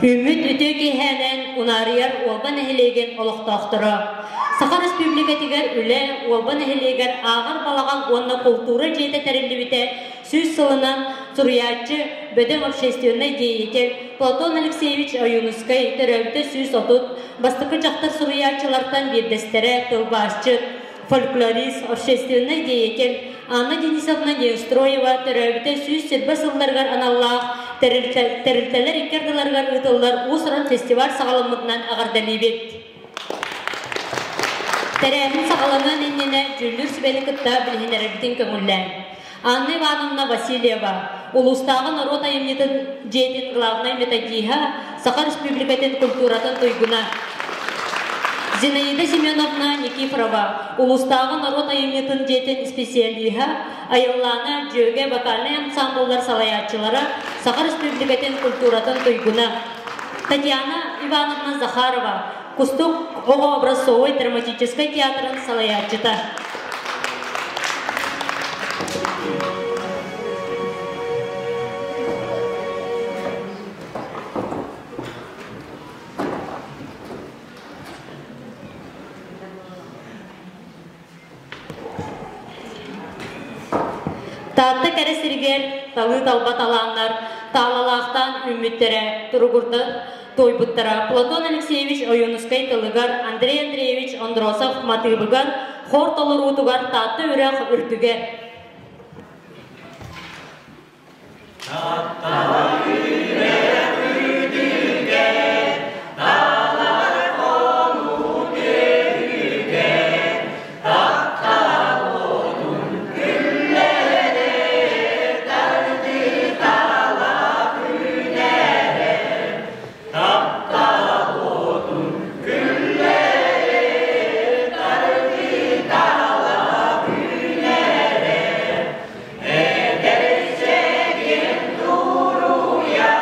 Үүммүт үтүө киэһээнэн унаарыйар Уолба нэһилиэгин олохтоохторо. Саха Республикатыгар үлэ Уолба нэһилиэгэр ааҕар балаҕан уонна култуура дьиэтэ тэриллибитэ 100 сылынан суруйааччы, бөдөҥ общественнай деятель Платон Алексеевич Ойуунускай төрөөбүтэ 130, бастакы дьахтар суруйааччылартан биирдэстэрэ, тылбаасчыт, фольклорист, общественнай деятель Анна Денисовна Неустроева төрөөбүтэ 120 сылларыгар аналлаах тэрилтэлэр икки ардыларыгар ыытыллар уус-уран фестиваль саҕаламмытынан эҕэрдэлиибит. Тэрээһин саҕаланыан иннинэ дьүүллүүр сүбэни кытта билиһиннэрэрбитин көҥүллээн. Анна Ивановна Васильева, улуустааҕы норуот айымньытын дьиэтин главнай методиһа, Саха Республикатын культуратын туйгуна. Зинаида Семеновна Никифорова, улуустааҕы норуот айымньытын дьиэтин специалиһа, Айыллаана Дьүөгэ вокальнай ансамбллар салайааччылара, Саха Республикатын культуратын туйгуна. Татьяна Ивановна Захарова, Кустук оҕо образцовай драматическай театрын салайааччыта. Таатта кэрэ сиригэр талыы-талба талааннар таалалаахтаан үүммүттэрэ, туругурда туойбуттара. Платон Алексеевич Ойуунускай тылыгар, Андрей Андреевич Андросов матыыбыгар, хор толоруутугар Таатта үрэх үрдүгэр. Таатта үрэх үрдүгэр, таалар хонуу түһүгэр, таптал уотун күллэрэ, тардыталаах үүнэрэ. Таптал уотун күллэрэ, тардыталаах үүнэрэ. Эдэр чэгиэн туруйа,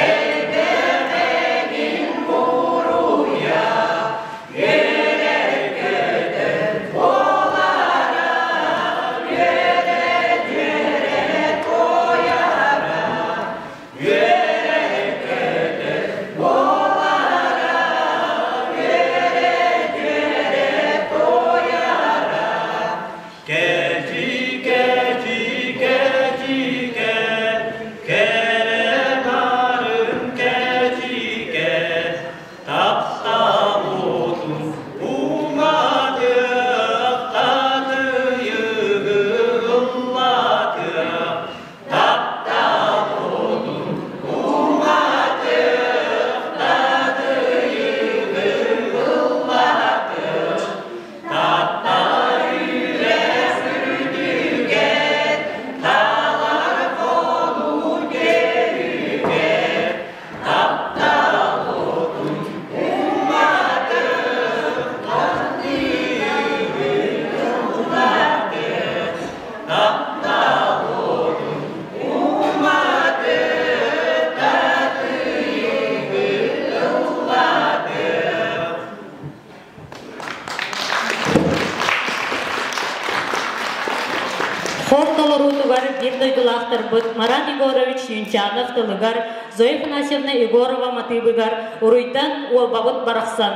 элбэҕин буруйа, үөрэр-көтөр буолара, үөрэ-үөрэ туойара, үөрэр-көтөр буолара, үөрэ-үөрэ туойара. Кэчи, кэчи, кэчикэ, кэрэ нарын кэчикэ, таптал уотун уматыах, татыйыгы ыллатыах, таптал уотун уматыах, татыйыгы ыллатыах. Таптал үрэх үрдүгэр, талар хонуу көрүгэр, таптал уотун уматык, тардыыбын ыллатык, таптал уотун уматык, тардыыбын ыллатык. Хор толоруутугар биир дойдулаахтарбыт Марат Егорович Юнчанов тылыгар, Зоя Афанасьевна Егорова матыыбыгар уруйдан Уолбабыт барахсан.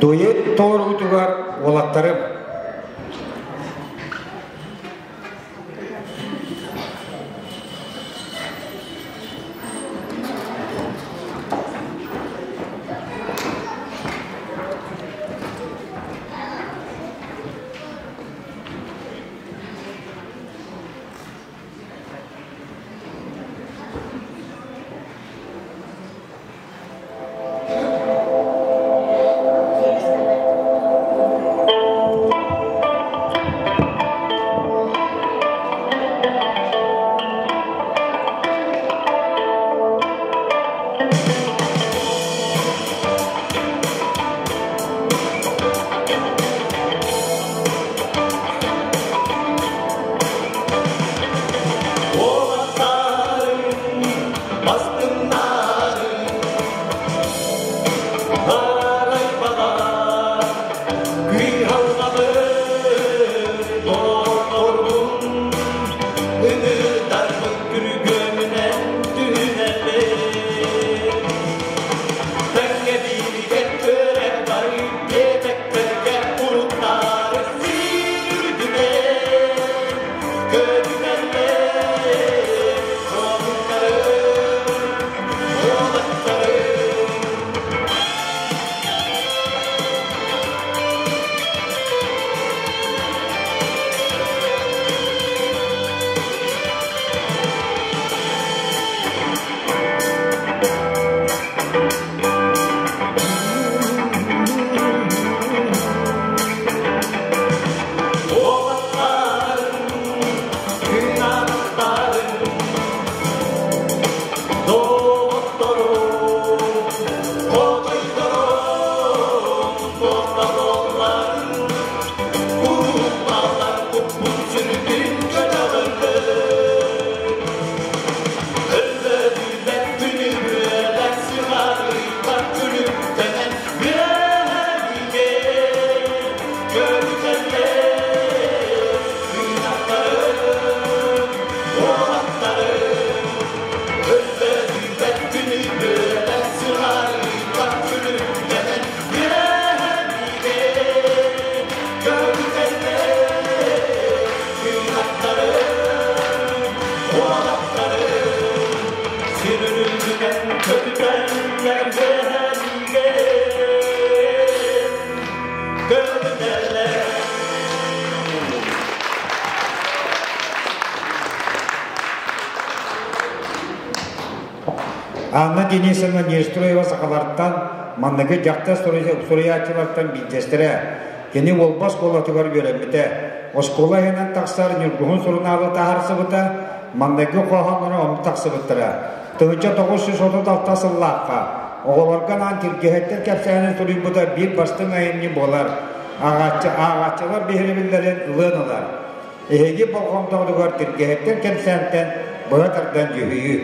Дуэт толоруутугар уолаттарым. Уолаттарым, бастыҥнарым, арай баҕар, кыһалҕабын доҕорбун, ыҥырдарбын күргүөмүнэн түһүнэллэр. Тэҥҥэ бииргэ көрө бары биэтэктэргэ уруттаары сир үрдүнэн көтүтэллэр. Уолаттарым, уолаттарым. Уолаттарым, күн доҕотторум, хотойдорум, боталолларым, куруппалар куппут сүргүн көтөҕөллөр. Өлбөдүйбэт күнү сыҕарыйбат күлүктэнэн үөһэнигэ көрүтэллэр. Кыынаттарым, уолаттарым, өлбөдүйбэт күнү сыҕарыйбат күлүктэнэн үөһэнигэ көрүтэллэр. Кыынаттарым, уолаттарым, сир үрдүнэн көтүтэллэр үөһэнигэ көтүтэллэр. Анна Денисовна Неустроева сахалартан манныгы дьахтар суруйааччылартан биирдэстэрэ. Кини Уолба оскуолатыгар үөрэммитэ. Оскуола иһинэн тахсар Ньургуһун сурунаалы таһаарсыбыта, манныгы хоһоонноро онно тахсыбыттара. 1936 сыллаахха оҕолорго анаан тиргэһиттэр кэпсээнин суруйбута биир бастыҥ айымньы буолар. Ааҕааччылар биһирэбиллэрин ылыан ылар. Эһиги болҕомтоҕутугар тиргэһиттэр кэпсээнтэн быһа тардан дьүһүйүү.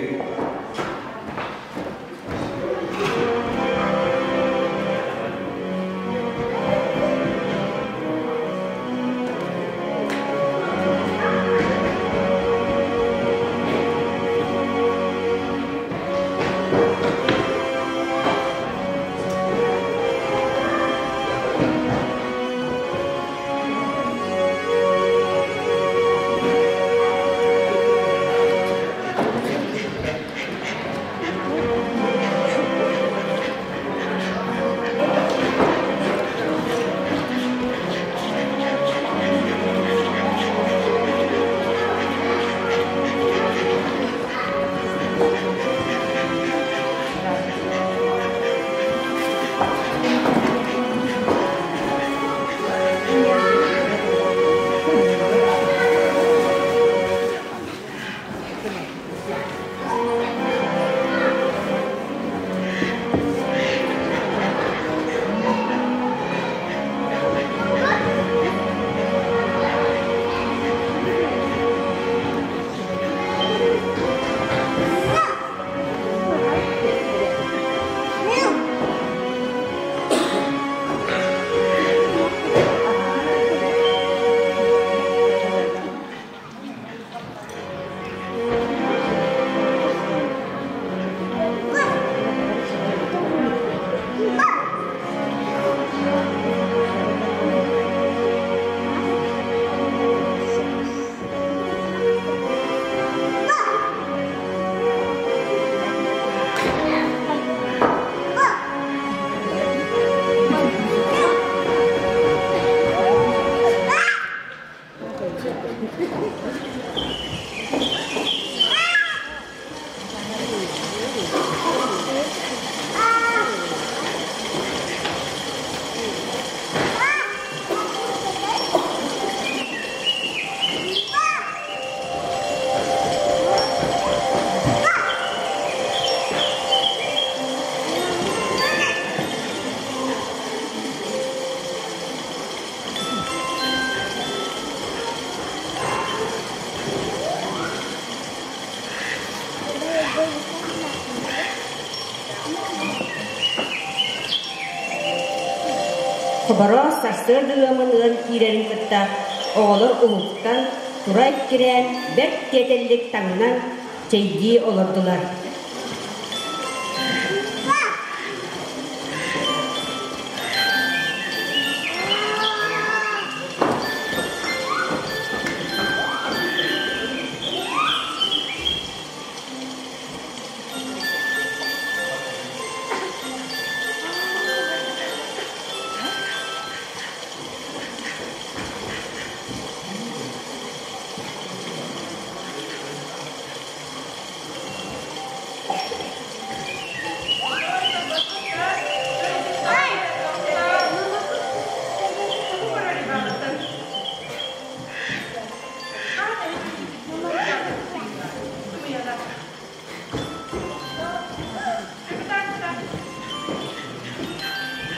Хобороос сарсыарда ыамын ыан киирэрин кытта оҕолор уһуктан, тура эккирээн, бэрт тиэтэллик таҥнан, чэйдии олордулар.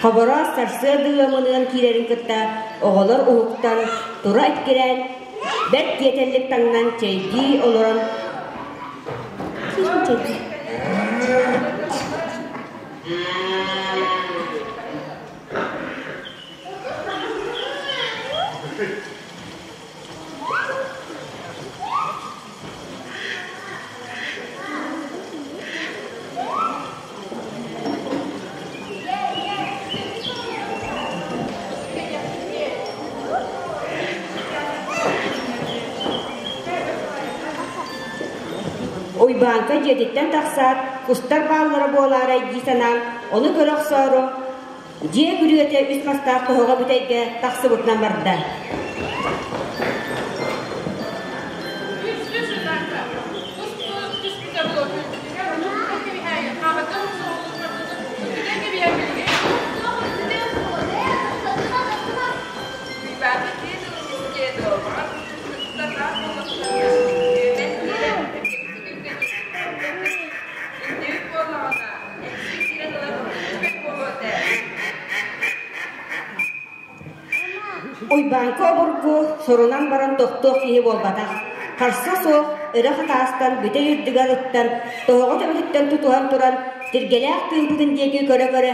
Хобороос сарсыарда ыамыныан киирэрин кытта оҕолор уһуктан, тура эккирээн, бэрт тиэтэллик таҥнан чэйдии олорон Уйбааҥка дьиэтиттэн тахсаат, кустар бааллара буолаарай дии санаан, ону көрө охсоору, дьиэ күрүөтэ үс мастаах тоһоҕо бүтэйгэ тахсыбытынан барда. Уйбааҥка обургу сурунан баран тохтуох киһи буолбатах. Харса суох өрө хатаастан бүтэй үрдүгэр ыттан, тоһоҕо төбөтүттэн тутуһан туран, тиргэлээх тыымпытын диэки көрө-көрө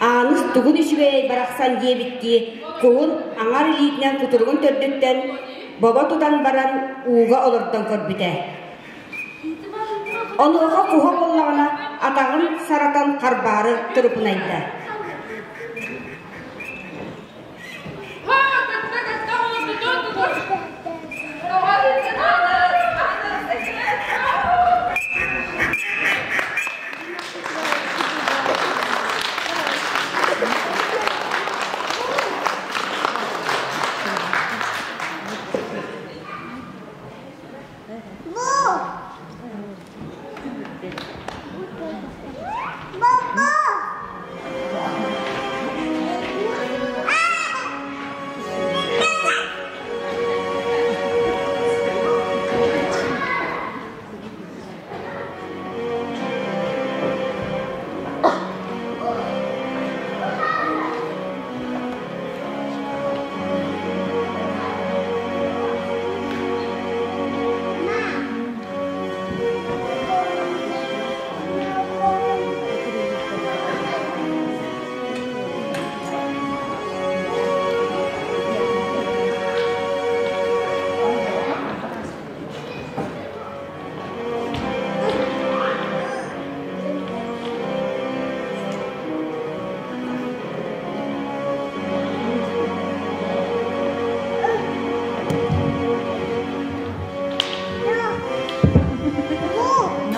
Ааныс тугун үчүгэй барахсан диэбиттии, куһун аҥар илиитинэн кутуругун төрдүттэн бобо тутан баран ууга олордон көрбүтэ. Онуоха куһа буоллаҕына атаҕын саратан харбаары турупунайда.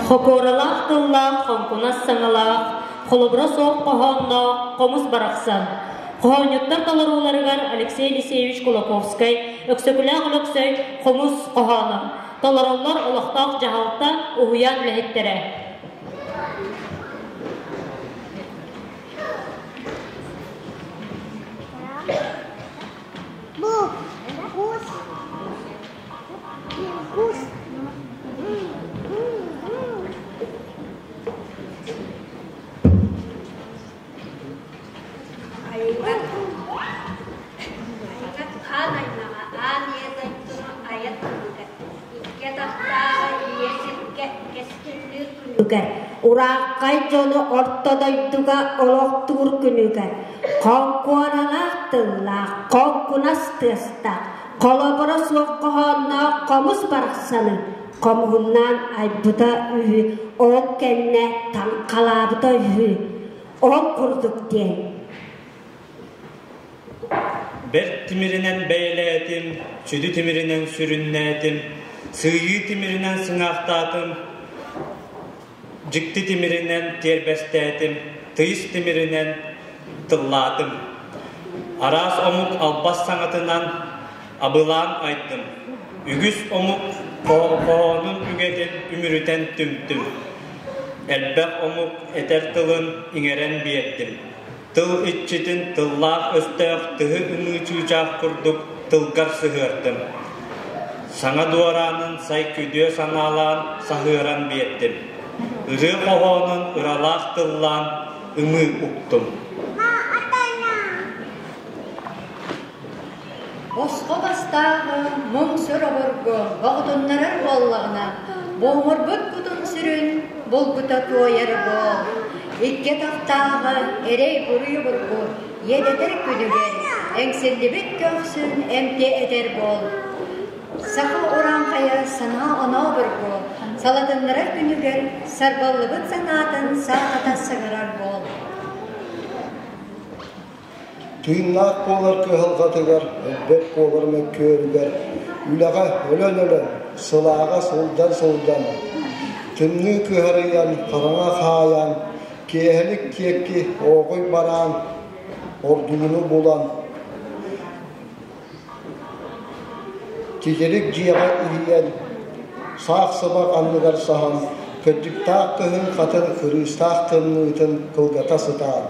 Хокуоралаах тыллаах, хоҥкунас саҥалаах, холобура суох хоһоонноох хомус барахсан. Хоһоонньуттар толорууларыгар Алексей Елисеевич Кулаковскай, Өксөкүлээх Өлөксөй хомус хоһооно. Толороллор олохтоох дьаһалта, уһуйаан үлэһиттэрэ. Хаан аймаҕа аан ийэ дойдуну айа тылыгар, икки атахтааҕы ийэ сиргэ кэскиллиир күнүгэр, Урааххай дьону орто дойдуга олохтуур күнүгэр, хоҥкуоралаах тыллаах, хоҥкунас тыастаах, холобура суох хоһоонноох хомус барахсаны хомуһуннаан айбыта үһү, ол кэннэ таҥхалаабыта үһү. Ол курдук диэн. Бэрт тимиринэн бэйэлээтим, сүдү тимиринэн сүрүннээтим, сыыйыы тимиринэн сыҥаахтаатым, дьикти тимиринэн тиэрбэстээтим, тыйыс тимиринэн тыллаатым. Араас омук албас саҥатынан абылаан айдым. Үгүс омук хоһоонун үгэтин үмүрүтэн түмтүм. Элбэх омук этэр тылын иҥэрэн биэрдим. Тыл иччитин тыллаах өстөөх тыһы ымыы чыычаах курдук тылгар сыһыардым. Саҥа дуораанын сай күдүө санаалаан саһыаран биэрдим. Ырыа хоһоонун ыралаах тыллаан ымыы уктум. Босхо бастааҕы муҥ сүр обургу боҕутуннарар буоллаҕына, буомурбут кутун сүрүн булгута туойар буол. Икки атахтааҕы эрэй-буруй обургу иэдэтэр күнүгэр эҥсиллибит көхсүн эмтиэ этэр буол. Саха урааҥхайа санаа-оноо обургу салатыннарар күнүгэр сарбаллыбыт санаатын саахата саҥарар буол. Тыыннаах буолар кыһалҕатыгар, өлбөт буолар мөккүөрүгэр, үлэҕэ өлөн-өлөн, сылааҕа сылдьан-сылдьан, тымныы кыһарыйан, хараҥа хаайан, киэһэлик киэкки ооҕуй бараан, ордууну булан, титирик дьиэҕэ иһийэн, саах сыбах анныгар саһан, кырдьыктаах кыһын хатын кырыыстаах тымныытын кылгата сытаан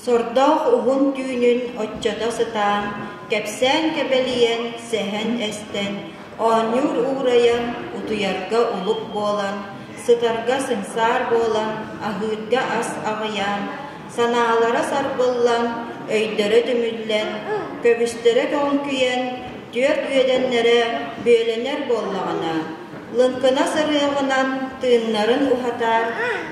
Сордоох уһун түүнүн оччото сытаан, кэпсээн кэбэлийэн, сэһэн эстэн, оонньуур уурайан, утуйарга улук буолан, сытарга сыҥсаар буолан, аһыырга ас аҕыйаан, санаалара сарбыллан, өйдөрө түмүллэн, көбүстэрэ көҥкүйэн, түөрт үөдэннэрэ бүөлэнэр буоллаҕына, Лыҥкынас ырыаҕынан тыыннарын уһатаар,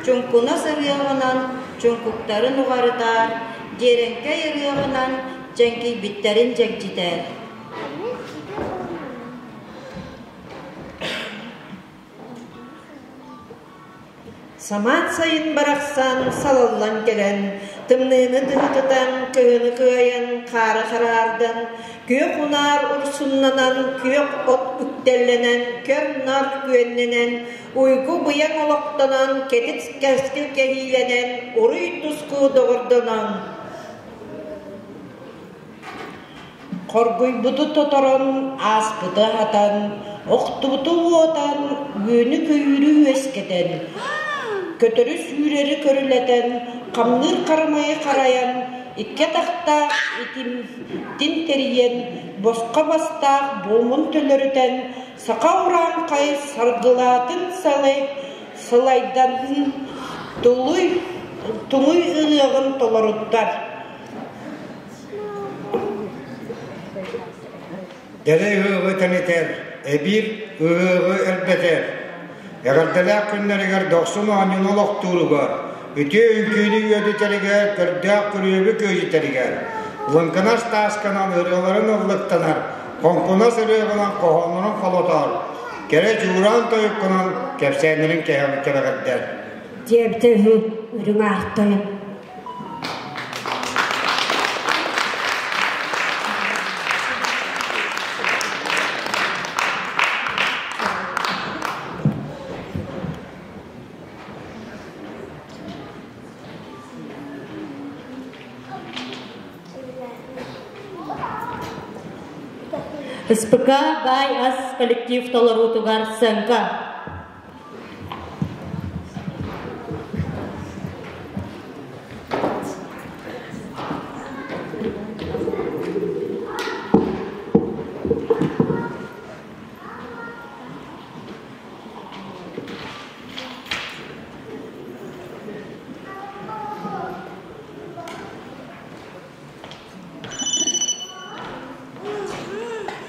чуҥкунас ырыаҕынан чуҥкуктарын уҕарытаар, дьиэрэҥкэй ырыаҕынан дьэҥкийбиттэрин дьэгдьитээр. Самаан сайын барахсан салаллан кэлэн, тымныыны тыһытытан, кыһыны кыайан, хаары хараардан, күөх унаар урсуннанан, күөх от үктэллэнэн, көр-нар күөннэнэн, уйгу-быйаҥ олохтонон, кэтит кэскил кэһиилэнэн, уруй-туску доҕордонон, Хоргуйбуту тоторон, ааспыты аһатан, охтубуту уотан, үөнү-көйүүрү үөскэтэн, көтөрү-сүүрэри көрүлэтэн, хамныыр харамайы харайан, икки атахтаах итимтин тэрийэн, босхо бастаах буомун төлөрүтэн, саха урааҥхай саргылаатын салай сылайдан тулуй туҥуй ырыаҕын толоруттар. Дэлэй ыһыаҕы тэнитэр, эбиир ыһыаҕы элбэтэр, эҕэрдэлээх күннэригэр дохсун оонньууну олохтууругар, үтүө үҥкүүнү үөдүтэригэр, көрдөөх күрүөбү күөдьүтэригэр, лыҥкынас таасканан ырыаларын ыллыктанар, хоҥкунас ырыаҕынан хоһооннорун холотор, кэрэ чуораан тойуккунан кэпсээннэрин кэбэҕэрдэр. Диэбитэ үһү үрүҥ аартайын. СПК Баай Ас коллектив толоруутугар сценка.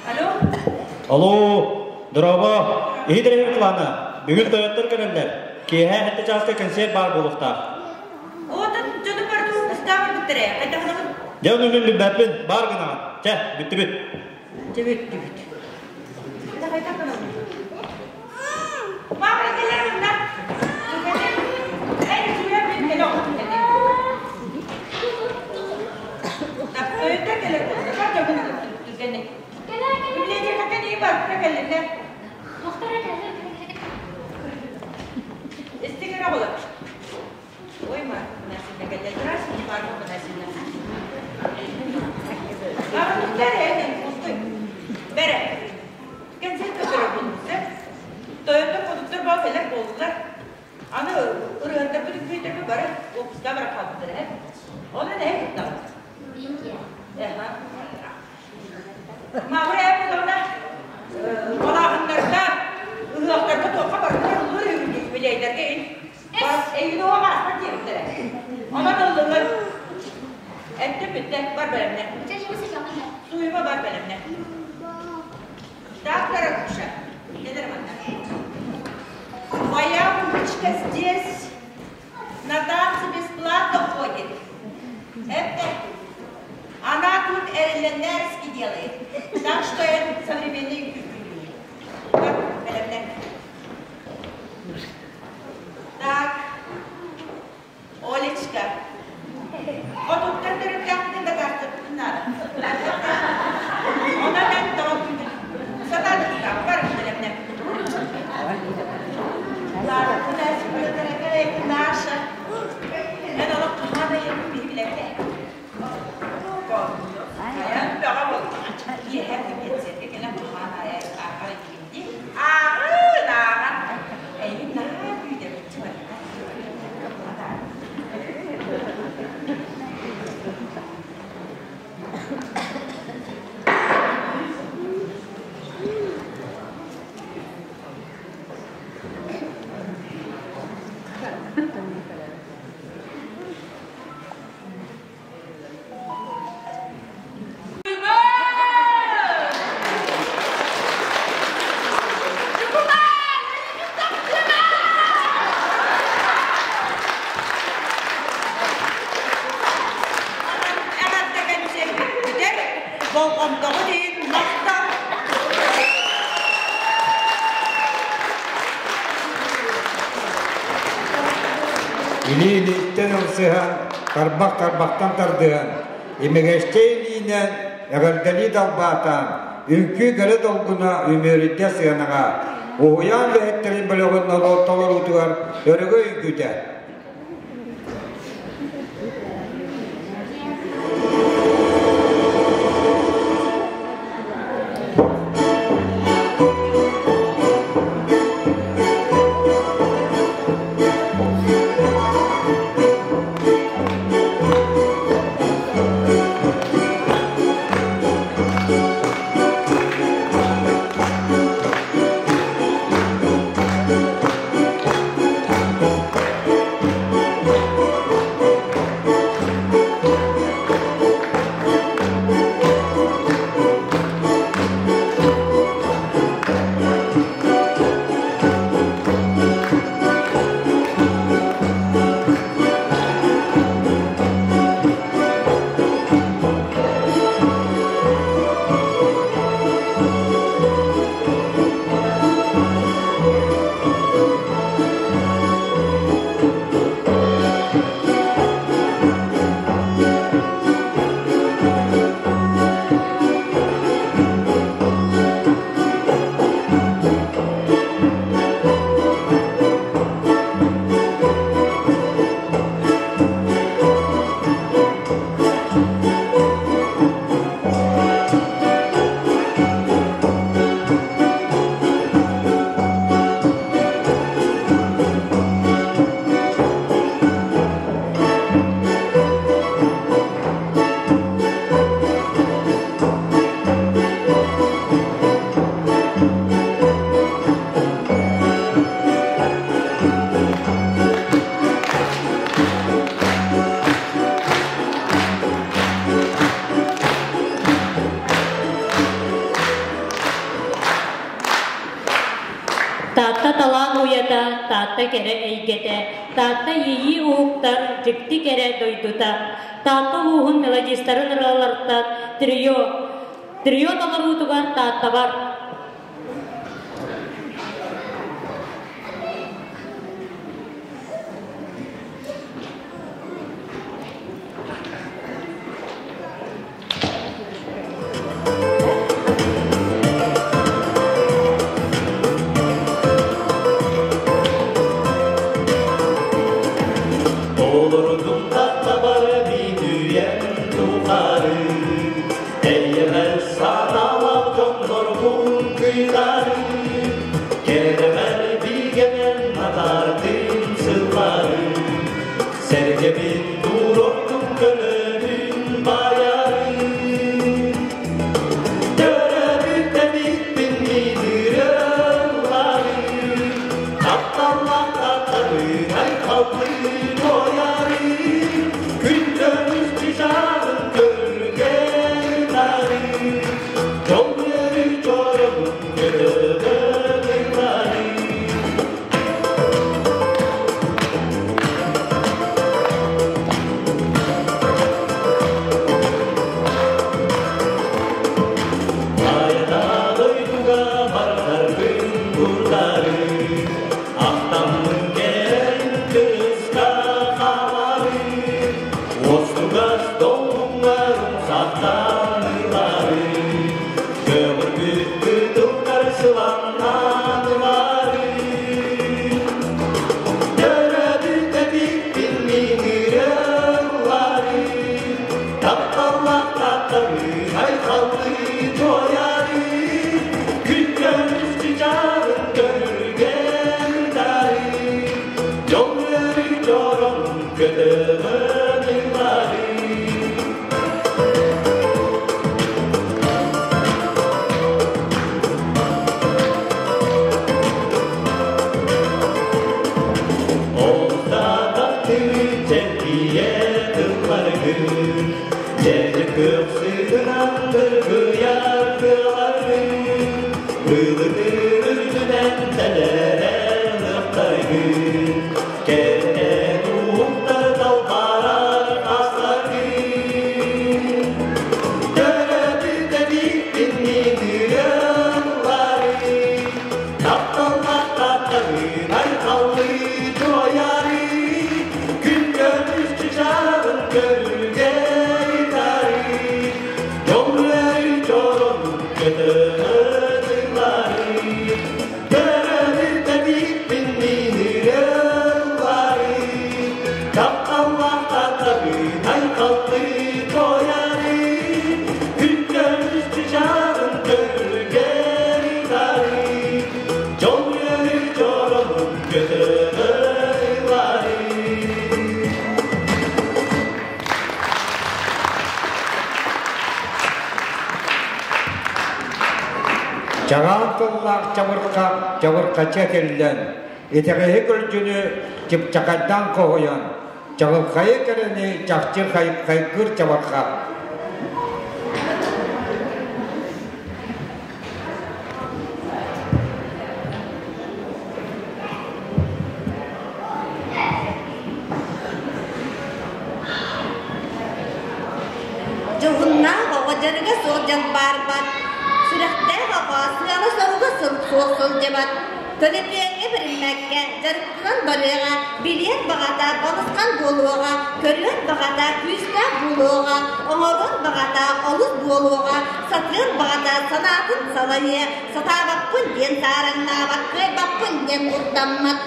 Алло. Алло, дорообо. Иһит Клана. Бүгүн тойоттор кэлэллэр. Киэһэ сэттэ чааска кэнсиэр баар буолуохтаах. Отон дьону бардыы устаабар бүттэрэ. Хайдахынабын? Дьэ, ону мин билбэппин. Бар гынаҕын. Чэ, бүттүбүт. Чэ, бүттүбүт. Хайдах гынабын? Мама, кэлэр мында. Эн үчүгэй мин кэлэ оҕотун кэлэ. Тойоттор кэлэр буолла. Дьоҥун түргэнник. Библиотекака дии барбыта кэллиннэ. Истигэр оҕолор. Ой, ма, насильно кэллэ. Здравствуйте, Марфа Насильевна. Арытыктар эһэн пустой. Бэрэ. Кэнсиэт көтөрө булбута. Тойоттор хотуттар баа кэлэр буоллулар. Аны ырыһыттарбыт үккүйтэрбит бары уоппуска бара хаалбыттар ээ. Онон эһэ кыттаҕыт. Эха. Маабыр ээ буоллаҕына малааһыннарга, ыһыахтарга туохха барытыгар ыллыыр үһү юбилейдарга ин бас эйигин уһа ааспат диэбиттэрэ. Онон ыллыгын. Эттим бүттэ, бар бэлэмнэ. Суйма бар бэлэмнэ. Так, дорогуша, кэлэр манна. Моя внучка здесь на танцы бесплатно ходит. Это она тут эрленерский делает. Так что это современный Бар бэлэмнэ. Так, Олечка, хотуттан төрүттээхпитин дакаастыахпытын наада. Онон эн тоҕо сатаатыктаах бар бэлэмнэ. Дорогая наша, эн олох хаһан айырбын биһи билэбит Хайан бөҕө буоллаҕа. Киэһэ кэнсиэргэ кэлэн хаһан ааҕар этигин дии. Ааҕын, ааҕан. Эйигин наһаа күүтэбин чымарыта. Эҕэрдэ кэнсиэрбитигэр болҕомтоҕут иһин махтал! Илии-илииттэн ылсыһан, тарбах-тарбахтан тардыһан, имигэстэй илиинэн эҕэрдэлии далбаатаан, үҥкүү кэрэ долгуна үмүөрүйдэ сыанаҕа, уһуйаан үлэһиттэрин бөлөҕүн норуот толоруутугар өрөгөй үҥкүүтэ. Таатта талаан уйата, Таатта кэрэ эйгэтэ, Таатта иэйии уһуктар дьикти кэрэ дойдута. Таатта улууһун мелодистарын ырыаларыттан трио, трио толоруутугар Тааттабар Олордум таттабар биитүйэн тухары, Эйэмэр сааталаах дьоннорбун кыйдары, Кэрэмэр биигэмэн атаартын сыллары, Сэргэбин туруордум көлөбүн байары. Төрөбүт эбиппин миирэллары, Тапталлаах тапталы айхаллыы туойары, Күндөрүс чычааҕын көргөн-нары, Дьол үөрүү чорогун көтөҕөн ыллары. Хайа дойдуга бардарбын курдары, Ахтаммын кэлин кыска хаалары, Уостугас долгуҥҥар умсахтан ылары, Көҕөрбүт кытылгар сыламнаан ылары. Төрөбүт эбиппин мин ырыалары, Тапталлаах тапталы айхаллыы туойары, Күн-көмүс чычааҕын көрүлгэн ытары, Дьол үөрүү чороҥун көтөҕөн ылары. Олтатахтыы чэлгийэ тылларгын, Дьэдьэ көхсүгүнэн дыргыйар тыаларгын, Былытын үрдүнэн тэлэрэр лыахтаргын, Кэрэ уһуктар талбарар астаргын. Төрөбүт эбиппин мин ырыалары, Тапталлаах тапталын айхаллыы туойары, Күн көмүс чычааҕын көрүлгэн ытары, Дьол үөрүү чоронун көтөҕөн ыллары. Төрөбүт эбиппин мин ырыалары, Тапталлаах тапталын айхаллыы туойары, Күн көмүс чычааҕын көрүлгэн ытары, Дьол үөрүү чоронун көтөҕөн ыллары. Чаҕаан тыллаах чабырҕах чабырҕаччы этиллэн, итэҕэһи көлдьүнү чыпчахайдаан хоһуйан, чаҕылхайы кэрэни чахчы хайгыыр чабырҕах. Дьоһуннаах оҕо дьарыга суох дьалбаарбат, сүрэхтээх оҕо сыала-соруга суох сылдьыбат, төлөпүөҥҥэ бэриммэккэ дьарыктанан барыаҕа, билиэн баҕата балысхан буолуоҕа, көрүөн баҕата күүстээх буолуоҕа, оҥоруон баҕата олус буолуоҕа, сатыан баҕата санаатын салайыа, сатаабаппын диэн саараҥнаабат, кыайбаппын диэн куттаммат.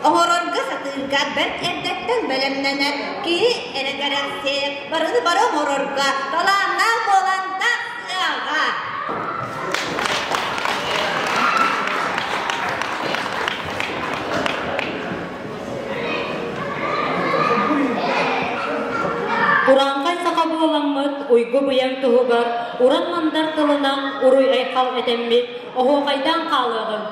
Оҥорорго сатыырга бэрт эрдэттэн бэлэмнэнэр, киһи эрэ кэрэхсиэх, барыны бары оҥорорго талааннаах буолан тахсыаҕа. Урааҥхай саха буоламмыт уйгу-быйаҥ туһугар уран мандар тылынан уруй-айхал этэммит, оһуохайдаан хаалыаҕыҥ.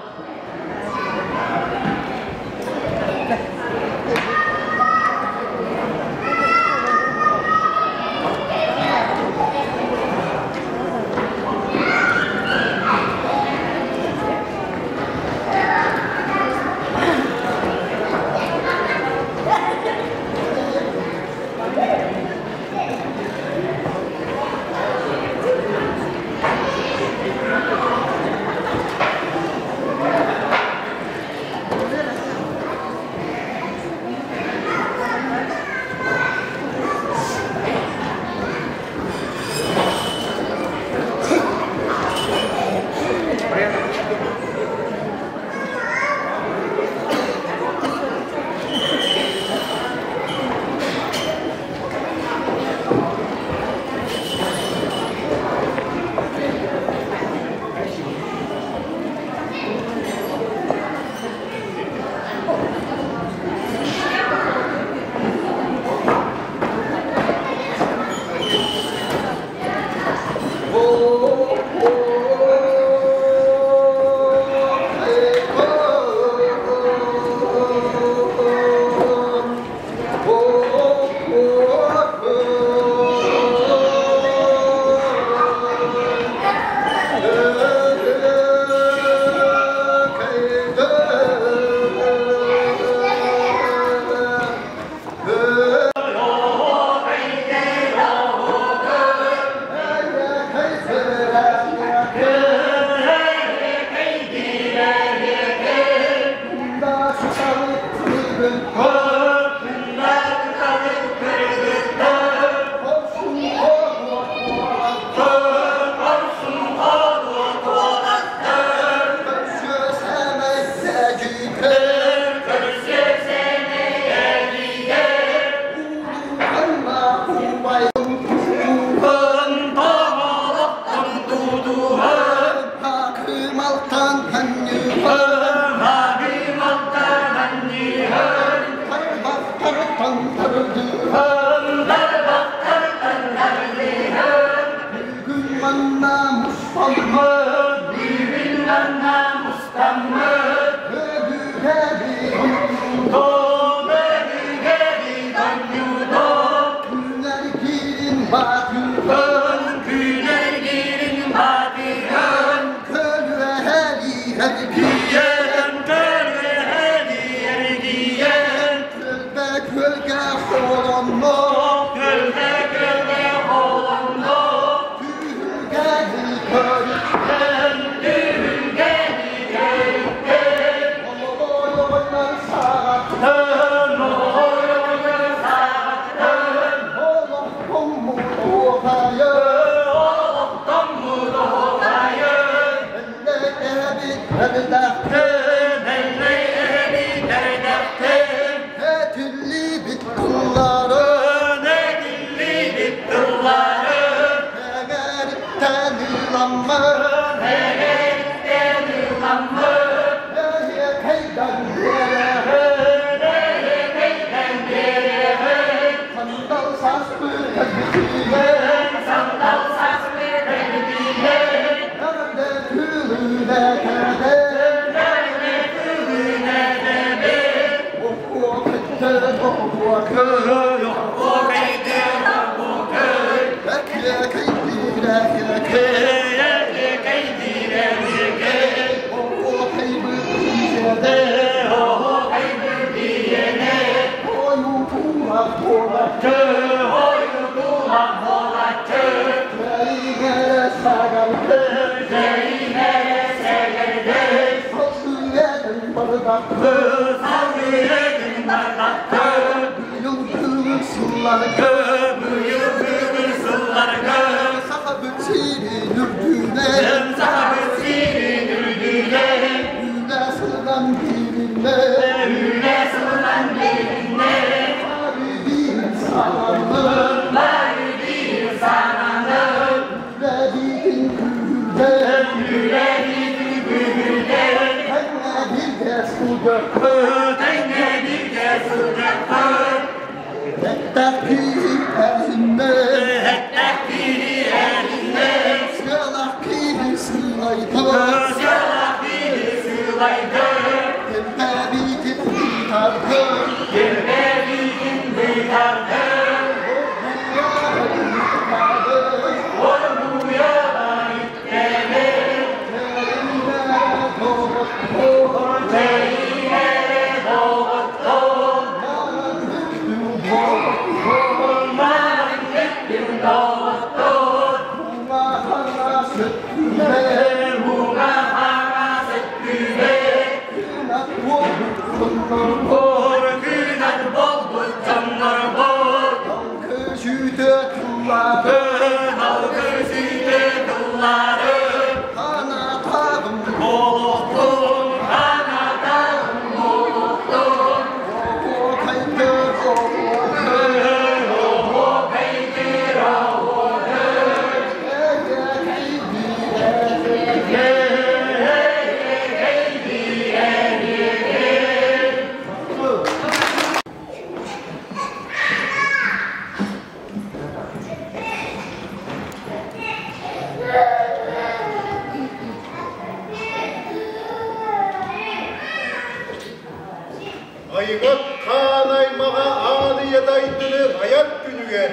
Айыгат хаан аймаҕа аан ийэ дайдыны айар күнүгэр,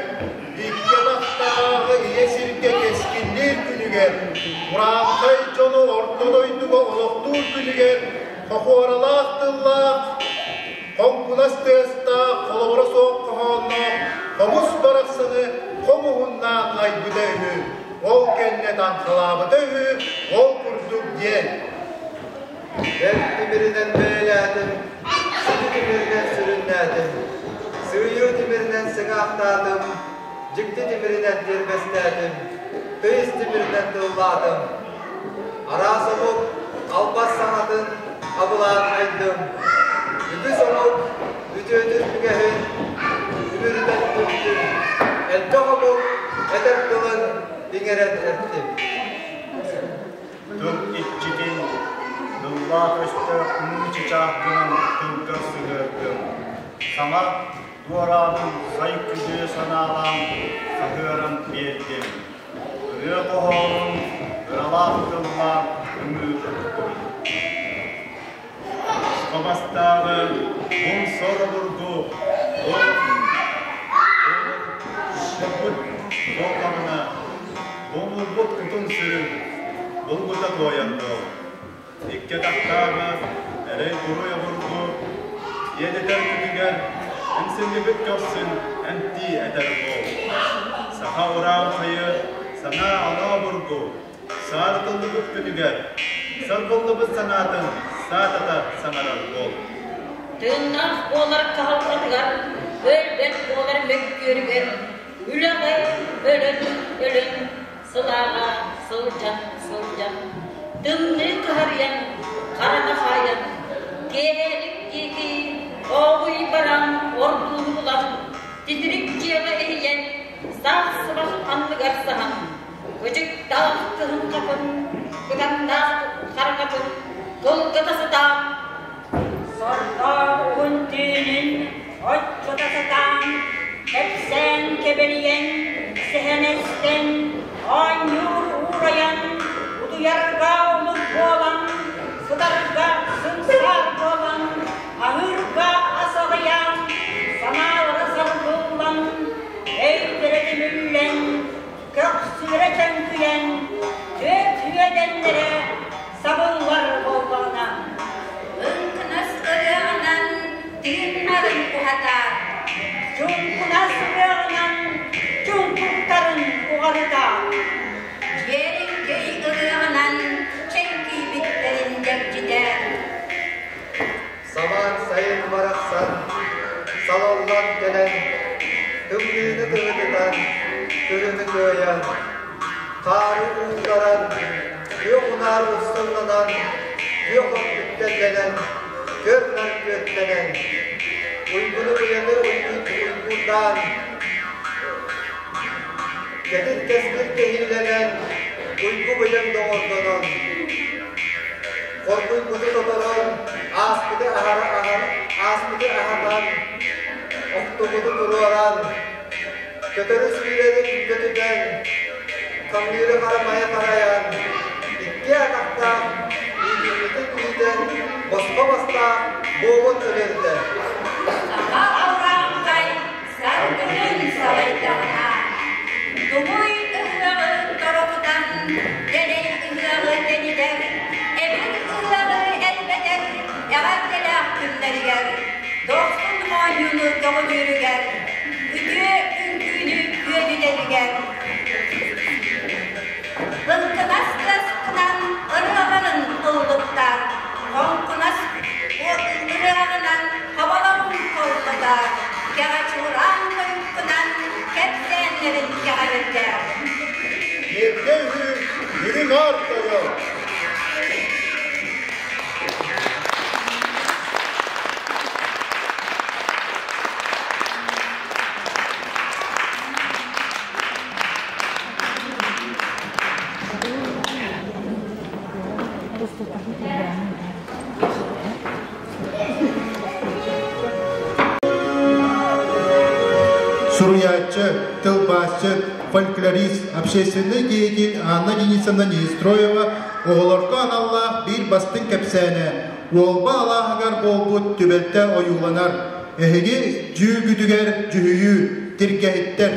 икки атахтааҕы ийэ сиргэ кэскиллиир күнүгэр, урааҥхай дьону орто дойдуга олохтуур күнүгэр хохуоралаах тыллаах, хоҥкунас тыастаах, холобура суох хоһоонноох хомус барахсаны хомуһуннаан айбыта үһү, ол кэннэ таҥхалаабыта үһү, ол курдук диэн. Бэрт тимиринэн бэйэлээтим, сити тимиринэн тимиринэн сыҥаахтаатым, дьикти тимиринэн тиэрбэстээтим, тыйыс тимиринэн тыллаатым. Араас омук албас саҥатын абылаан айдым. Үгүс омук үтүөтүн үгэһин үмүрүтэн түмтүм. Элбэх омук этэр тылын иҥэрэн эттим. Тыл иччитин, тыллаах өстөөх муу чычаах гынан тылгар сыһыардым. Саҥа дуораанын сай күдүө санаалаан саһыаран биэрдим. Ырыа хоһоонун ыралаах тыллаах ымыы туттум. Хабастааҕы муҥ сор обургу Омурбут буоллаҕына, буомурбут кутун-сүрүн булгута туойан буол. Икки атахтааҕы эрэй-буруй обургу иэдэтэр күнүгэр эҥсиллибит көхсүн эмтии этэр буол. Саха урааҥхайы санаа оноо обургу саарытыллыбыт күнүгэр сарбыллыбыт санаатын саатата саҥарар буол. Тыыннаах буолар кыһалҕатыгар, өлбөт буолар мөккүөрүгэр, үлэҕэ өлөн өлөн, сылааҕа сылдьан сылдьан, тымныы кыһарыйан, хараҥа хаайан, киэһэлик диэки ооҕуй баран ордууну булан, титирик дьиэҕэ иһийэн, саах сыбах анныгар саһан, Кыдьыктаах кыһын хапын, кытаннаах хараҥатын кылгата сатаан, сордоох уһун түүнүн оччото сатаан, кэпсээн кэбэлийэн, сэһэнэстэн, оонньуур уурайан, утуйарга омук буолан, сытарга сымсаар буолан, аһыырга ас аҕыйаан, санаалара саргыллан, өйдөрө түмүллэн, Көхсүлэрэ чөҥкүйэн, түөрт үөдэннэрэ сабыллар буоллаҕына. Лыҥкынас ырыаҕынан тыыннарын уһатар. Чуҥкунас ырыаҕынан чуҥкуктарын уҕарытар. Дьиэриҥкэй ырыаҕынан чэҥкийбиттэрин дьэгдьитэр. Самаан сайын барахсан салаллан кэлэн, тымныыны тыһытытан, кыһыны кыайан, хаары уулларан, күөх унаар усталланан, күөх от үктэллэнэн, көр-нар күөттэнэн, уйгуну уйаны уйгуурдаан, кэтит кэскил кэһиилэнэн, уйгу быйаҥ доҕордонон, Хоргуйбуту тоторон, ааспыты аһара аһар, ааспыты аһатан, охтубуту туруоран, көтөрү сүүрэри көтүтэн, хамныыры харамайа харайан, икки атахтаах иитиммитин иитэн, босхо бастаах буолун өлөрдө. Саха урааҥхай саргытын салайдаҕына, тугуй ыһыаҕы торохутан, дэлэй ыһыаҕы тэнитэр, эбир ыһыаҕы элбэтэр эҕэрдэлээх күннэригэр, дохсун оонньууну көҕүлүүрүгэр, үтүө үҥкүүнү күөдүтэригэр, Лыҥкынас кыаскынан ырыаҕарын ыллыктар, хоҥкунас ырыаҕынан хабаларын холлотор, кэҕэ чуораан тойуккунан кэпсээннэрин кэҕэлэтэр. Эргэ үһү, үрүҥ аар тойон. Суруйааччы, тылбаасчыт, фольклорист, общественный деятель Анна Денисовна Неистроева оҕолорго аналлаах биир бастыҥ кэпсээнэ Уолба алааһыгар буолбут түбэлтэ ойууланар. Эһиги дьүүгүтүгэр дьүһүйүү, тиргэһиттэр.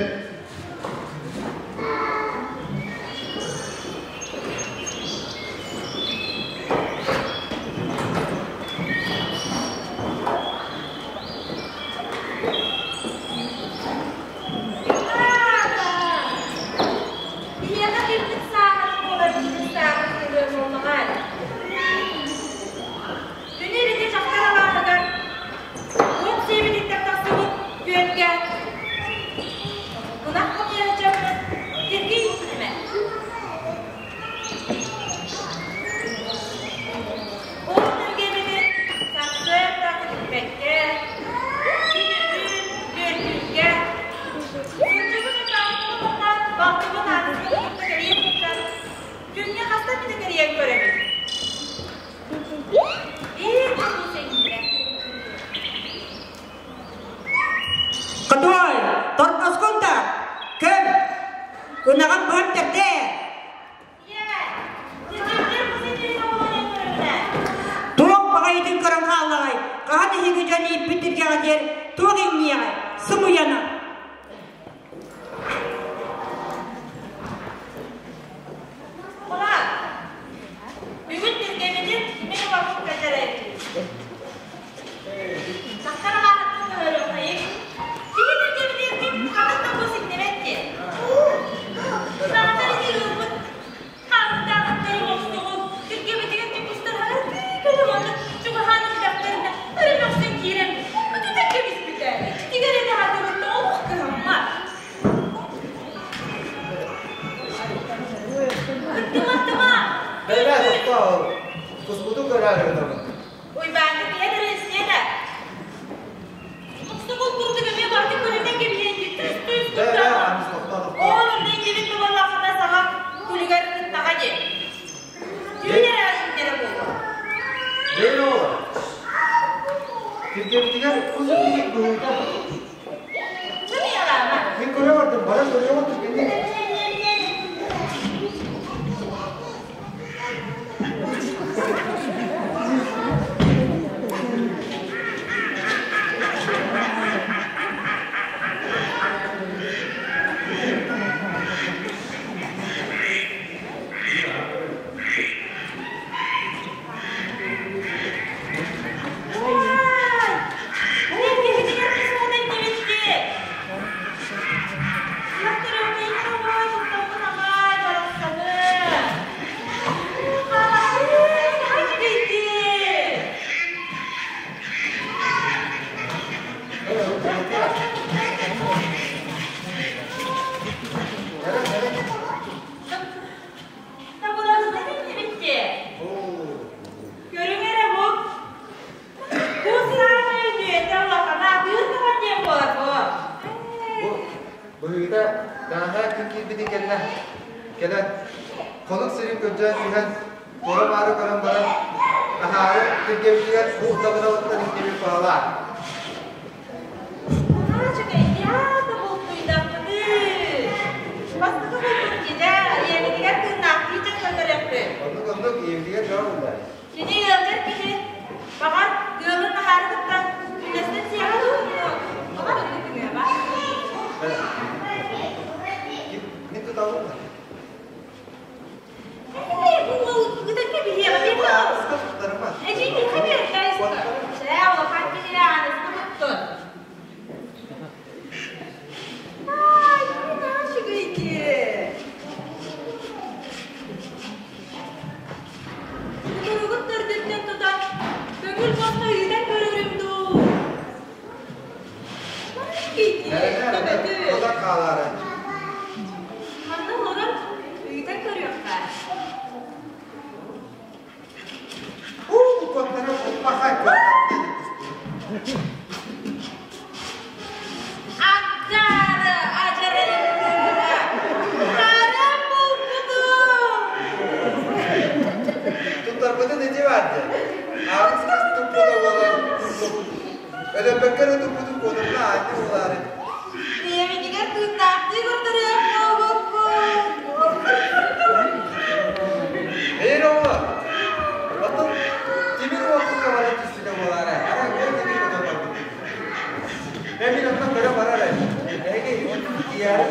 Биһиэхэ кирбит сааһын буолар киһи сааһын тыгыар буоллаҕа. Күнү ити дьахтар алааһыгар уот сиэбититтэн тахсыбыт күөлгэ хааллаҕай, хаһан эһиги дьон ииппит тиргэҕитигэр туох иҥниэҕэй, сымыйана. Кулаак, бүгүн тиргэбитин мин убаппын кэтэрээбитим. Сахтар алааһыттан көһөрүөххэйиҥ. Киһи тиргэбитигэр ким ханнык да бу сиҥнибэт диэн. Саатар ити ыалбыт хаанытааҕыттары мохсоҕол тиргэбитигэр ким устар көлө маннык чугаһаан истэхтэринэ өрө мөхсөн киирэн көтүтэн кэбиспитэ. Итигэр этэ хатыбытта олох кыһаммат. Ыттыма, ыттыма! Бэбэ, тохтоо, куспутун көрөөрү гынабын. Уйбаанты киһи эрэ да. Мохсоҕол курдук эмиэ баҕатык көрүтэн кэбиһэн түс-түс Бэбэ, аныс тохтоо, тохтоо. Ол онно иннибит тубаллаххына саҥа күлүгэр кыттаҕа дии. Түүн эрэ иннэрэ буолуо. Бэйэ оҕолор. Тиргэбитигэр кус үтүгүт быһыыта. Сымыйалаама. Мин көрө бардым, баран көрүөҕүм түргэнник. Ай! Мен киһитигэр кисуунай дибитти. Көрүҥ эрэ бу, бу саамай үтүөтэ улахана атыыр таһар диэн буолар бу. Бу быһыыта даҕаһаа күн киирбитин кэннэ кэлэн хонук сирин көрдөөн түһэн туора-маары көрөн баран аһаары тиргэбитигэр бу дабыдалыттан иҥнибит баҕалаах. Наһаа үчүгэй, аата бултуйдахпытыы. Бастакы булпут дьиэ, ийэбитигэр тыыннаахтыы дьон көрөрөхпүт. Оннук оннук ийэбитигэр дьон булла. Кини ыалдьар киһи, баҕар, ыалын аһаары кытта үллэстэн сиэҕэ дуу, баҕар оннук гыныаҕа. Мин тутабын да. Ээ, бу уол ытан кэбиһиэҕэ дии буол. Эдьиий миэхэ биэрдэ. Чээ, улахан киһи аныска туттун. Ай, наһаа үчүгэй Кутуругун төрдүттэн тутан, көҥүл босхо ыытан көрөрүм дуу? Тутан хаалаары. Манна олорон ыытан көрүөххэ. Уу, куоттара уппахай Аккаары адьарайын кыыһа! Харам булбутум! Туттарбытын ити барды. Аҕыс кыс туппута буолан Өлөппөккө эрэ туппутун куотарга аанньа буолаары. Ийэбитигэр тыыннаахтыы көрдөрүөх буолбуппут. Эйэр оҕолор, оттон тимир уоппукка баран түспүтэ буолаары. Арай ол тимир көтөн барбыт. Мен мин онтон көрө барар Эһиги тиийээри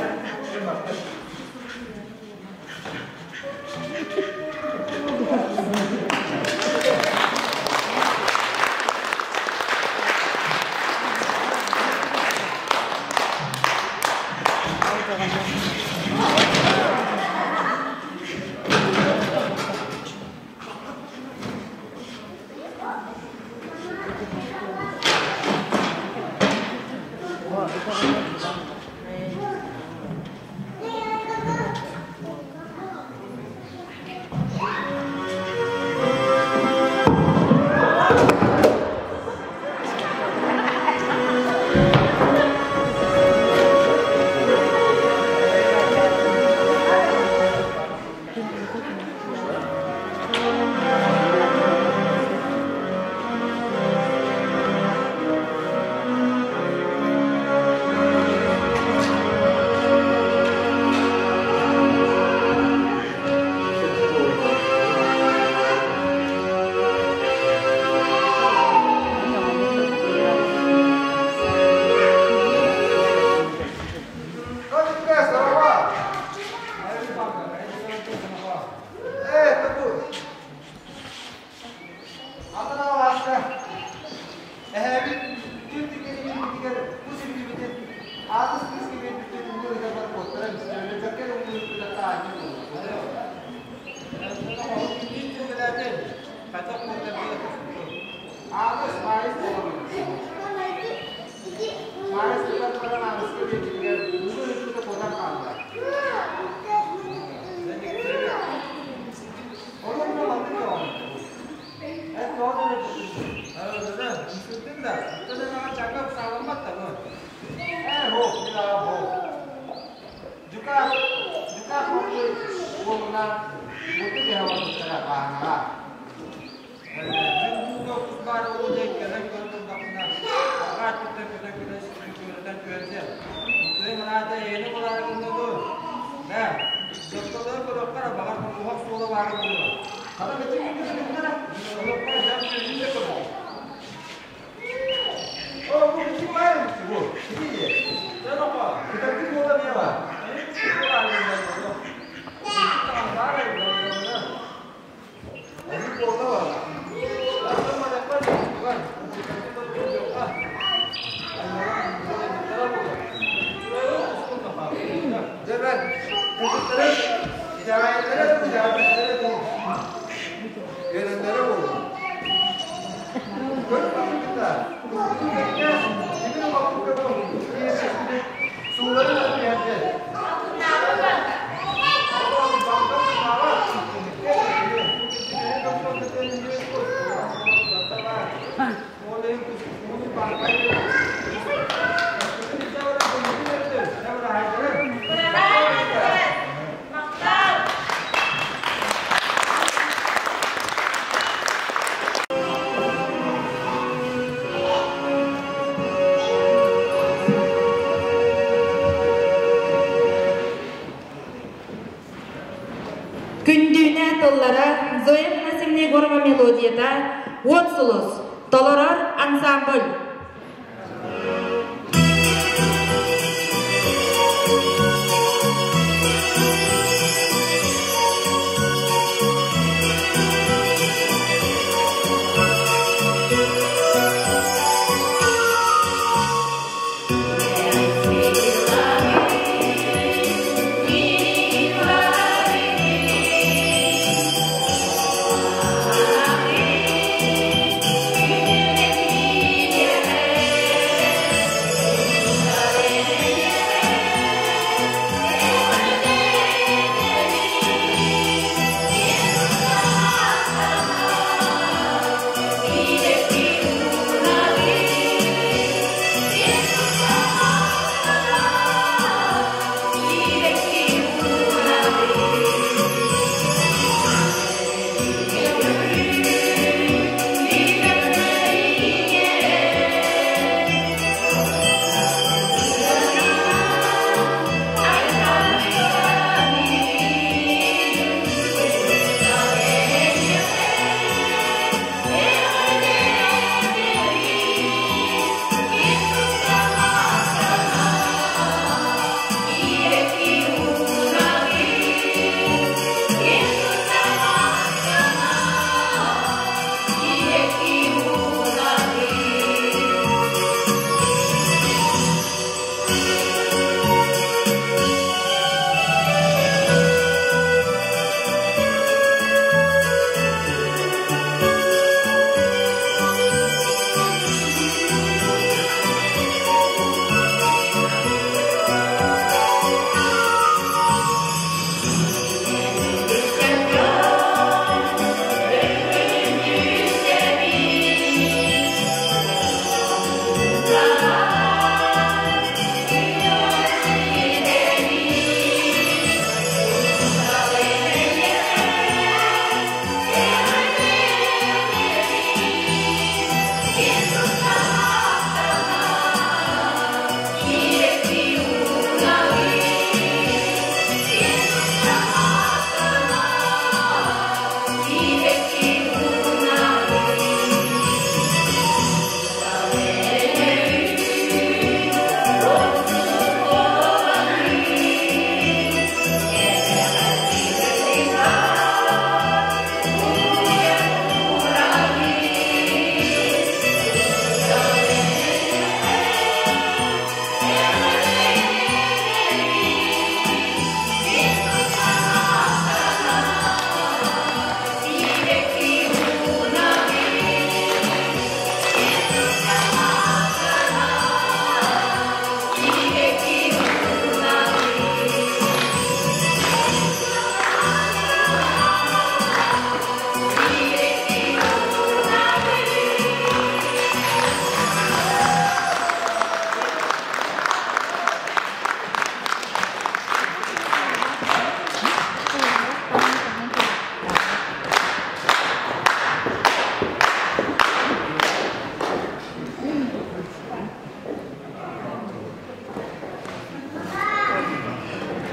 Күндүүнэ тыллара Зоя Афанасьевна Егорова мелодията Уот сулус толорор ансамбль. Thank you.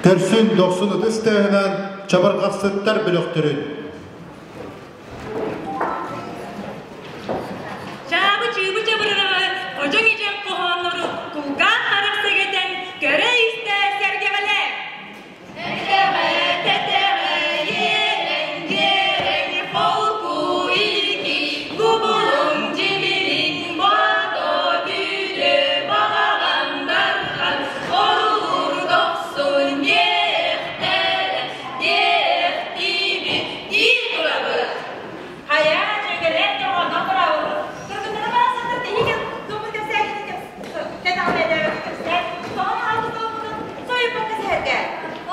Көрсүн дохсун ытыс тыаһынан чабырҕахсыттар бөлөхтөрүн. Чаабы чыыбы чабырыраҕы ходьоҥ ичэҥ хоһооннору кулгаах харах сэгэтэн көрө-истэ сэргэҕэлээ. Тэтэҕэ, тэтэҕэ, иэрэҥ, дьиэрэҥ, холку илики, кубулуҥ, дьимириҥ, бото бүлө, баҕаҕан дархан, орулур дохсун, диэхтэрэ, диэхтиибит, дии турабыт. Хайа, дьүөгэлэр, дьоҕоонноох тураабыт. Кыргыттара барахсаттар тэһигэ туппут кэпсээкини кэтэҕэлээбит кэпсээн, тоҕо хаалбыт буолбутун соһуйбакка сэһэргээ.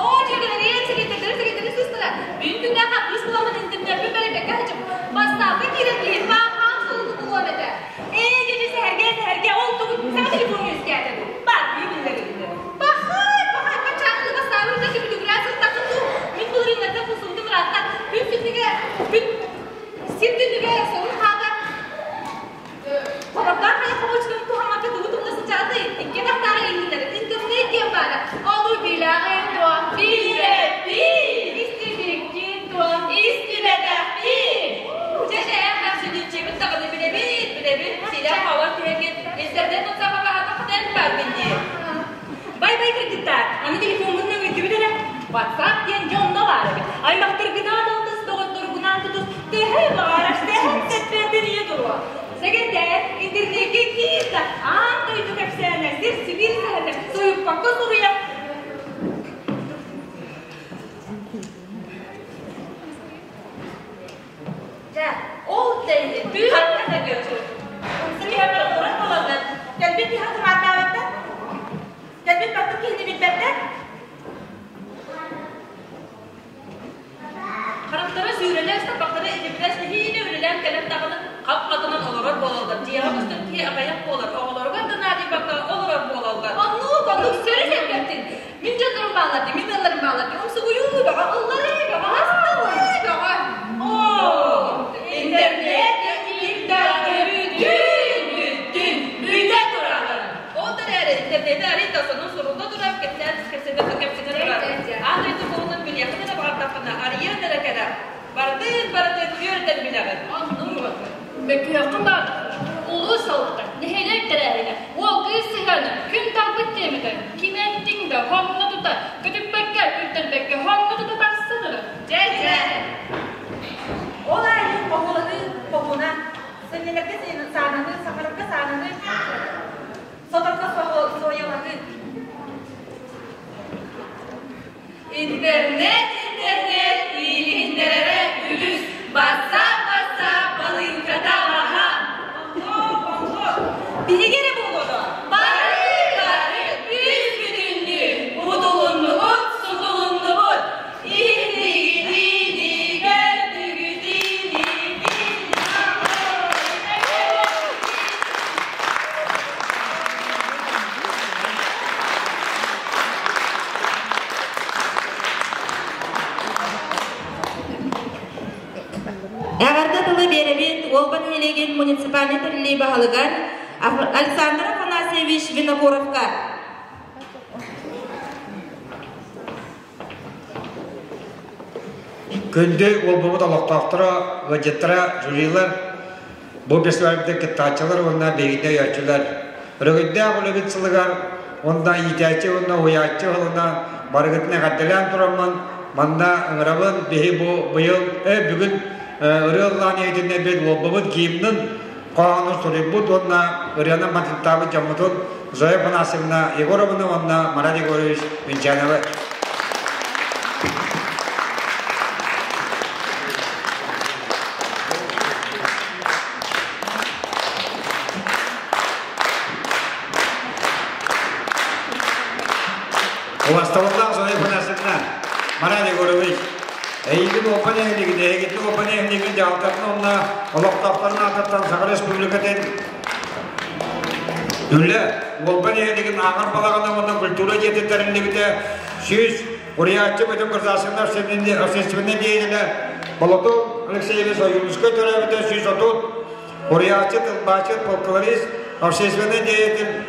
Оо, дьүөгэлэриэн, сэгэттэри сэгэттэри сыстара. Бүгүн күннээх хаппыыс буламмын интернеппин бэрийбэккэ сылдьабын. Бастаапка киирэн киһи паахаан суолу булуом этэ. Ээ, дьэ, сэһэргээ, сэһэргээ, ол тугу саҥа телефоҥҥа үөскээтэ дуу? Баар, киһи биллэрилиннэ. Пахай, пахай, пачаалыы бастаабы үрдэ түбүтүгүрээ сыттаххын дуу? Мин былырыыннарга курсубутум ыраатта. Күн түннүгэ, күн сир түннүгэ сонун хаата. Хобордоох хайа хомуочтарын туһаммакка тугу тумна сылдьаҕытый? Икки атахтааҕы иһиллэр. Интернет диэн баара. Ону билэҕин дуо? Билбэппин! Истибиккин дуо? Истибэтэхпин! Дьэ, дьэ, эн даҕаны билэбит, билэбит. Силэ-хава түһэҥҥин интернет утсаҕалаһатахтан бааргын дии. Бай-бай кыргыттаар, аны телефоммун өҥөйдүбүт эрэ. WhatsApp диэн дьэ онно баар эбит. Аймахтаргынаан алтыс, доҕотторгунаан тутус, төһө баҕарар сэһэн сэппэрдэн ийэ туруо. Сэгэтээр, интернеккэ киир да, аан дойду кэпсээнэ, сир-сибиир сэһэнэ, сойуппакка суруйа. Дьэ, ол тэйи ханна да көрсүн. Умса киһи олорор буоланнар, кэлбит киһи тумааттаабаттар. Кэлбит баттык киһини билбэттэр. Харахтара сүүрэлэс, тарбахтара илимнэс, нэһиилэ үлэлээн кэлэн даҕаны хап-хатынан олорор буолаллар. Дьиэҕэ көстөр киһи аҕыйах буолар, оҕолоругар да наадыйбакка олорор буолаллар. Оннук, оннук сөрү сэргэптин. Мин дьоннорум бааллар дии, мин ыалларым бааллар дии. Умсугуйуу бөҕө, ылларыы бөҕө, астыныы бөҕө. Оо, интернет бүтүн бүттүн бүтэ тураҕын. Ол да эрээри интернети арый да сонун сурулла турар, кэпсээн кэпсэтэ кэпсэтэ турар. Аан дойду буолунан билиэххин эрэ баҕардаххына, арыйыан эрэ кэрэх. Барытын барытын үөрэтэн билэҕин. Оннук. Мөккүөххүн баҕардаххына, улуус салалта, нэһилиэк тэрээһинэ, уол кыыс сыһыана, күн талбыт тиэмэтэ, ким эттиҥ да, хонно тута, көтүппэккэ, күлтэрбэккэ, хонно тута тахса турар. Дьэ, дьэ. Ол аайы хоһулаһыы хоһуна, сынньанарга саананыы, саҥарарга саананыы, соторго суойалаһыы. Интернет, интернет, иилиһиннэрэрэ үгүс. Бассаап, бассаап, балыыҥката аһа. Онно, Биһиги эрэ буолуо дуо? Бары, бары, үс бүтүннүү утулуннубут, сутулуннубут. Иһиттигитиини, көрдүгүтиини, Эҕэрдэ тылы биэрэбит Уолба нэһилиэгин муниципальнай тэриллии баһылыгар Александр Афанасьевич Винокуровка. Күндү Уолбабыт олохтоохторо, ыалдьыттара, жюрилар, бу фестивальга кыттааччылар уонна биһигини өйөөччүлэр. Өрөгөйдөөх үлэбит сылыгар уонна иитээччи уонна уһуйааччы сылына барыгытын эҕэрдэлээн тураммын, манна ыҥырабын биһи бу быйыл бүгүн ырыа ыллаан иһитиннэрбит Уолбабыт гимнын хоһоонун суруйбут уонна ырыанан матыыптаабыт дьоммутун Зоя Афанасьевна Егоровна уонна Марат Егорович Минчановы. Убастабыллаах Зоя Афанасьевна, Марат Егорович, эйигин уоппан эһилигин, эһигитин уоппан эһилигин дьаһалтатын уонна олохтоохторун аатыттан Саха Республикатын Үлэ, Уолба нэһилиэгин ааҕар балаҕана уонна культура дьиэтин тэриллибитэ 100 уруйааччы Бөтүҥ государственнай общественнай деятелэ Болотов Алексеевич Ойуунускай төрөөбүтэ 130 уруйааччы, тылбааччыт, фольклорист, общественнай деятель.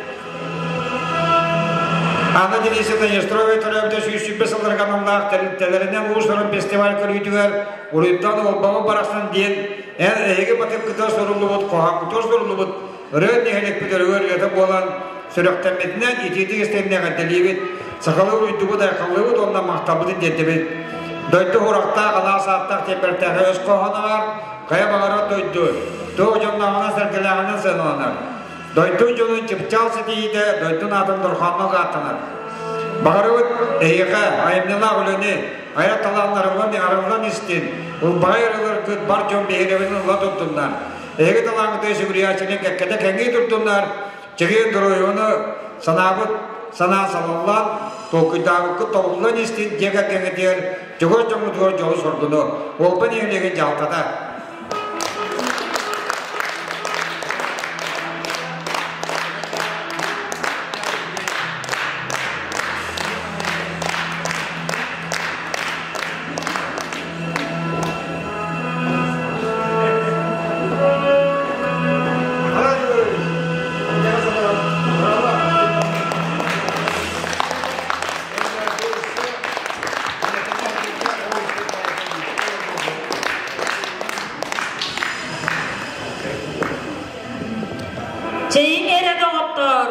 Анна Денисовна Нестерова төрөөбүтэ 120 сылларга аналлаах тэрилтэлэринэн уус-уран фестиваль көрүүтүгэр Уруйдан Уолбаҕа барахсан диэн эн эһиги батыккытыгар суруллубут, хоһоҥҥутугар суруллубут ырыа нэһилиэкпит өрөгөр ырыата буолан сүрэхтэммитинэн итиитик истэннэ эҕэрдэлиибит, сахалыы уруйдубут, айхаллыыбыт уонна махталбытын тиэрдэбит. Дойду урахтаах, алаас ааттаах тиэрбэртээхэй өс хоһооно хайа баҕарар дойду, туох дьоннооҕунан сэргэлээҕинэн сыаналанар. Дойду дьонун чыпчаал ситиһиитэ дойдун аатын дорҕооннох ааттанар. Баҕарабыт эһиэхэ айымньылаах үлэни, айар талааннарыллан арыллан истин, ылбаҕай ырыларгыт бар дьон биһирэбин ылла турдуннар. Эһиги талааҥҥытыгар сүгүрүйээччини кэккэтэ кэҥии турдуннар, чэгиэн доруобуйаны санаабыт санаа салаллан, толкуйдаабыккыт тобуллан истин дьиэ кэргэҥҥитигэр, чугас дьоҥҥутугар дьолу-соргуну, Уолба нэһилиэгин дьаһалтата. Чэйиҥ эрэ доҕоттоор!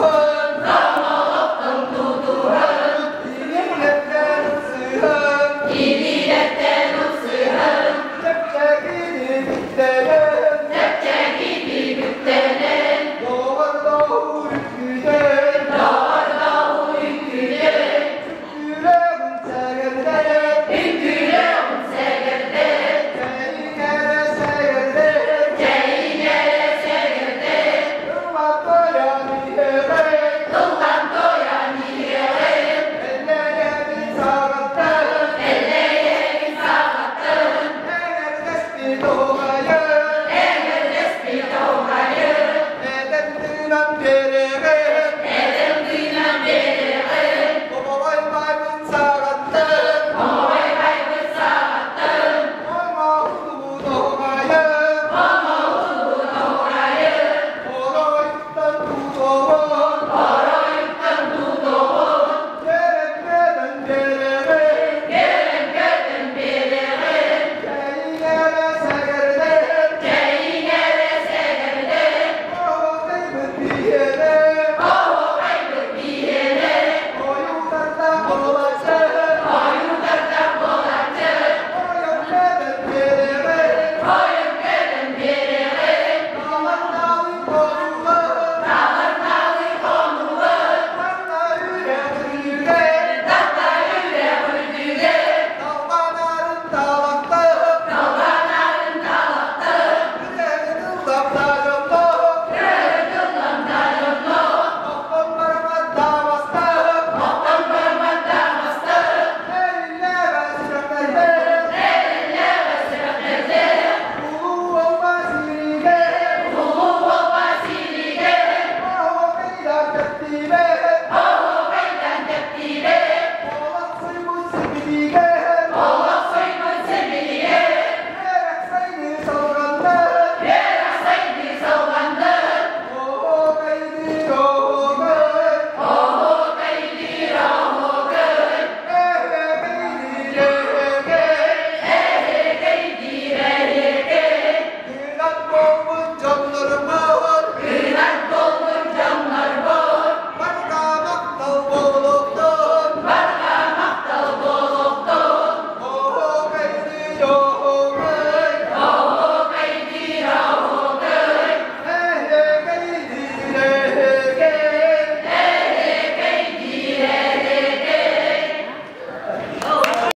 Уһай!